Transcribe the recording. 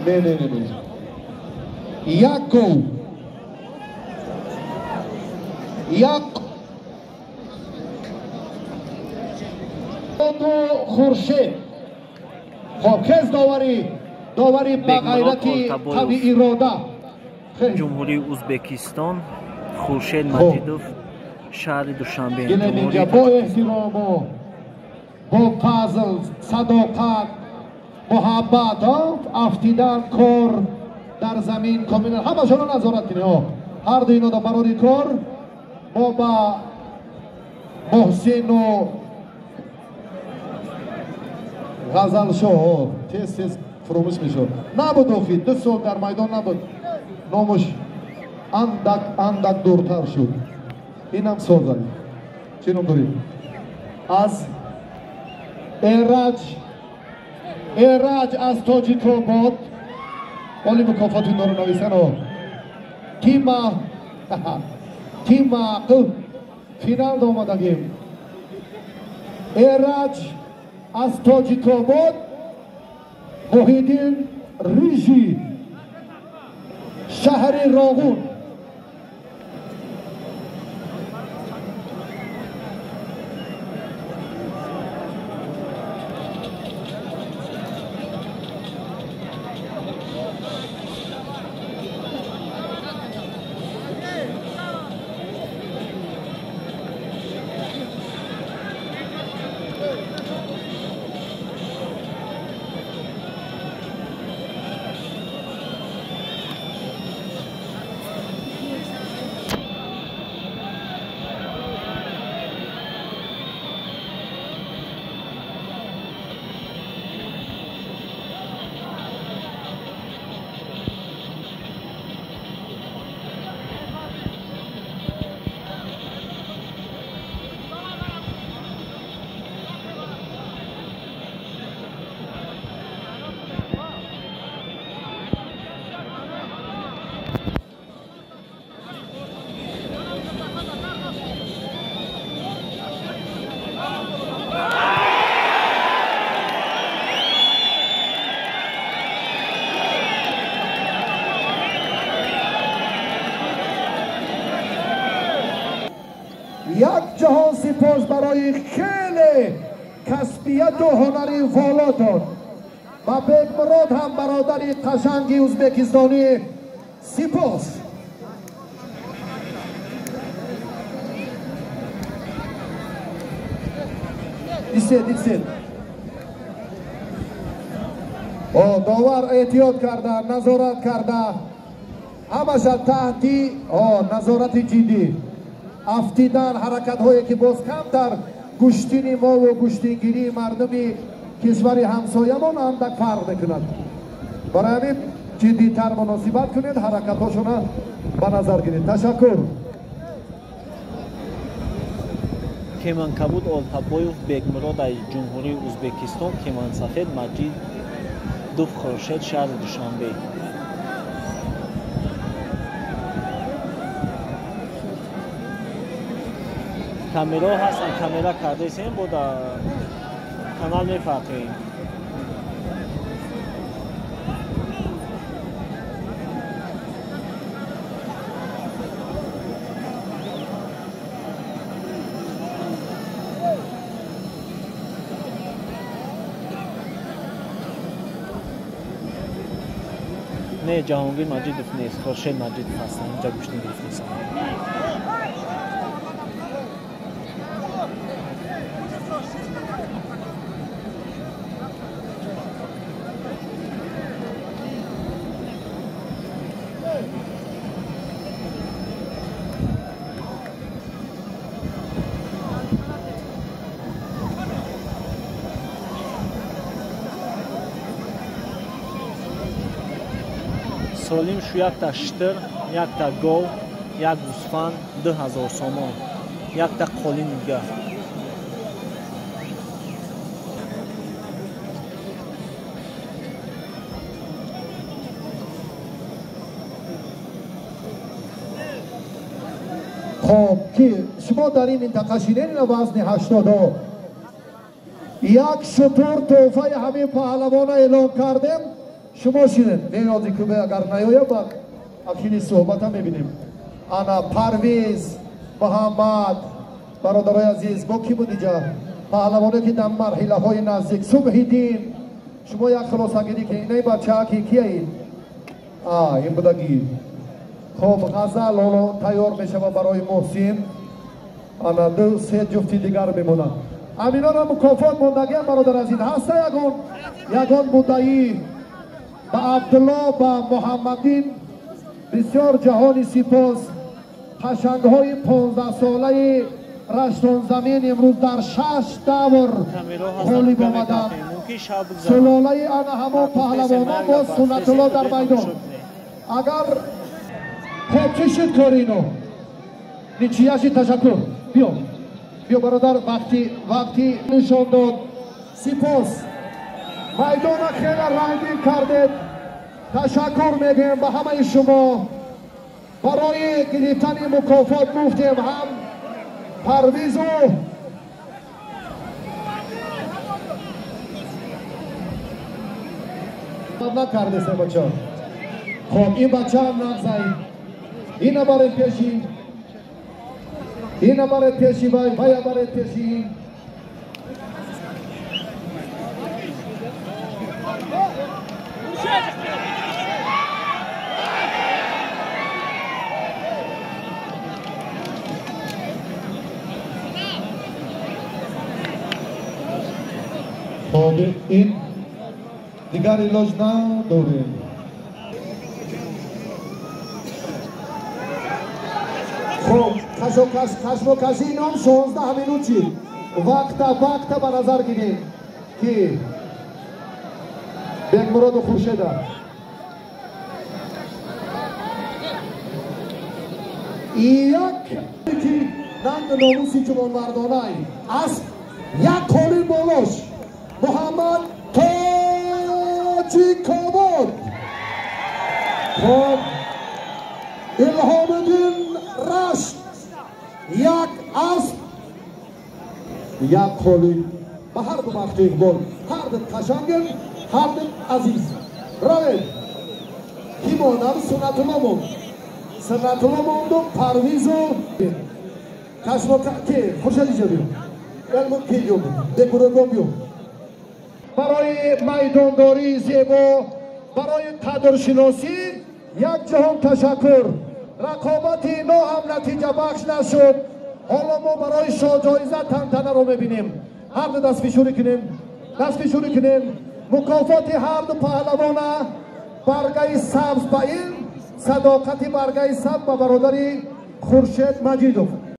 Не, не, не, не, як гов, як Хуршед. Хоб, хез доварӣ, доварӣ ба ғайрати қави ирода. Ҷумҳурии Узбекистон, Хуршед Маҷидов, шаҳри Душанбе. Инҷа бо эҳтирому бо фазл, садоқат, муҳаббат, афтидан, кор дар замин комилан ҳамашонро назорат кунед. Ҳар ду ино барори кор. Мо ба Муҳсину Ғазалшоҳ тез тез фуромӯш мешуд. Набуд, охи 2 сол дар майдон набуд, номаш андак андак дуртар шуд. Инам созад. Чӣ ном дорӣ? Аз Эраҷ, Эраҷ аз Тоҷикобод. Оли мукофоти инро нависан. Тима, тима финал омадагим. Эраҷ аз Тоҷикобод, Муҳиддин Рижи, шаҳри Роғун. Як ҷаҳон сипос барои хеле касбияту ҳунари волотон ва Бекмурод ҳам бародари қашанги узбекистонӣ сипос. Истед, истед. Довар эҳтиёт карда, назорат карда, ҳамаша таҳти назорати ҷиддӣ. Афтидан, ҳаракатҳое ки боз камтар гӯштини мову гӯштингирии мардуми кишвари ҳамсоямон андак фарқ мекунад. Барои ҳамин ҷиддитар муносибат кунед, ҳаракатҳошона ба назар гиред. Ташаккур. Кеманкабуд Олтабоев Бекмурод аз Ҷумҳурии Узбекистон, Кемансафед Маҷидов Хуршед, шаҳри Душанбе. Камераҳо ҳастанд, камера кардаистем, бо дар канал мефарқем. Не, Ҷаҳонгир Маҷидов нест, Хуршед Маҷидов ҳастанд, инҷа гӯштин гирифтаистанд. Солим шу якта штир, якта гов, як гӯсфанд, 2000 сомон, якта қолин дига. Хоб, ки шумо дар ин минтақа шинед, ина вазни 80 як шутур тӯҳфаи ҳамин паҳлавона эълон кардем. Шумо шинед. Неёзи кубе агар наёя ба ахири суҳбата мебинем. Ана Парвиз, Муҳаммад, бародарои азиз, бо ки буд иҷа? Паҳлавоне ки дар марҳилаҳои наздик. Субҳиддин, шумо як хулосагирӣ ки инаи бачаа ки кия ин? Ин будагӣ. Хоб, ғазал ҳоло тайёр мешавад барои Муҳсин. Ана ду се ҷуфти дигар мемонад. Аминона мукофот мондагиам бародар азиз. Ҳаста ягон муддаӣ ба Абдулло, ба Муҳаммаддин бисёр ҷаҳони сипос. Қашангҳои 15-солаи Раштонзамин имрӯз дар 6 давр ғолиб омаданд. Сулолаи ана ҳамон паҳлавонон бо Суннатулло дар майдон. Агар хоб чӣ шуд кори ино? Ничияши ташаккур. Биё. Биё бародар, вақти нишон дод. Сипос. Майдона хеле рангин кардед. Ташаккур мегӯем ба ҳамаи шумо. Барои гирифтани мукофот гуфтем ҳам Парвизу накардесе бача. Хоб, ин бачаам нағзай. Ина баред пеши. Ина баред пеши вай, вая баред пеши. Хоб, ин дигар илоҷ надорем. Хоб, кашмокашии ном 16 минут шид. Вақта ба назар гирем ки Бекмуроду Хуршеда. Як ки нанг номуси ҷувонмардонай асп як қолин болош Муҳаммад Тоҷикобод. Хоб, Илҳомиддин Рашт як асп як қолин. Ба ҳар ду бахти иқбол. Ҳар ду қашангин, ҳар ду азиз. Равед. Ки монам? Суннатулло монд. Суннатулло монду Парвизу кашмока ки Хуршед иҷо биё. Элмо ки ҷо бекурогон биё. Барои майдондории зебо, барои қадршиносӣ як ҷаҳон ташаккур. Рақобати ино ҳам натиҷабахш нашуд. Ҳоло мо барои шоҳҷоиза тантанаро мебинем. Ҳар ду дастфишурӣ кунем, дастфишурӣ кунем. Мукофоти ҳар ду паҳлавона баргаи сабз ба ин садоқати баргаи сабз ба бародари Хуршед Маҷидов.